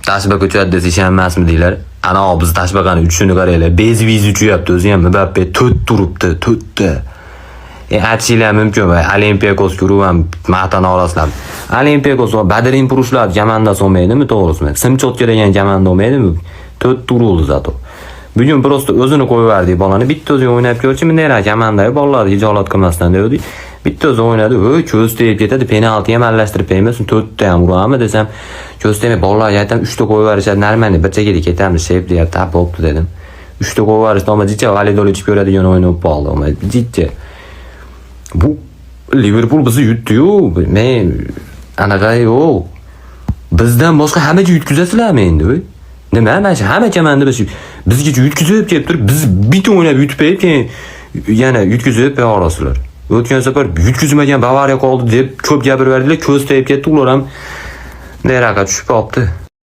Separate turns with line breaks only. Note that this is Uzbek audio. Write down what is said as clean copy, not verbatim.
Tashbaqa uchadi desa ishonmasmi deylar. Ana biz tashbaqani uchishini qaranglar. Без виз uchyapti o'zi ham. Mbappe to'rt turibdi, to'rtta. Aytishinglar mumkin va Olimpiakos ko'rib ham maqtana olasizlar. Olimpiakos va Badrin Purushlar komandasi olmaydimi, to'g'risini? Simchotga degan komanda olmaydimi? To'rtta urildi зато. Bugun просто o'zini qo'yib yubordik bolani. Bitta o'zi o'ynab ko'rchi, bundayroq komandaga bolalar hijolat qilmasdan degandik. Bitta o'zi o'ynadi, "Voy, ko'z tegib ketadi, penalti ham aralashtirib bermasin, to'rtta ham urami" desam, ko'z tegmay bolalarga aytaman, 3 ta qo'yib yuborishadi, нормально, bir chekada ketamiz, shep deyapti, "Ha, bo'pti" dedim. 3 ta qo'yib yuborishdi, ammo jicha validol ichib ko'radigan o'yin bo'lib qoldi. Ammo jicha. Bu Liverpool bizni yutdi-yu, men anaqa yo'q. Bizdan boshqa hammaga yutkazasizlarmi endi? Voy? Nima, mana shu hamma komanda bizgacha yutkazib kelib turib, biz bitta o'ynab yutib berib, keyin yana yutkazib berasizlar. O'tgan safar yutkazmagan Bavariya qoldi deb ko'p gapirib berdilar, ko'z tegib ketdi, ular ham neraqa tushib qolibdi.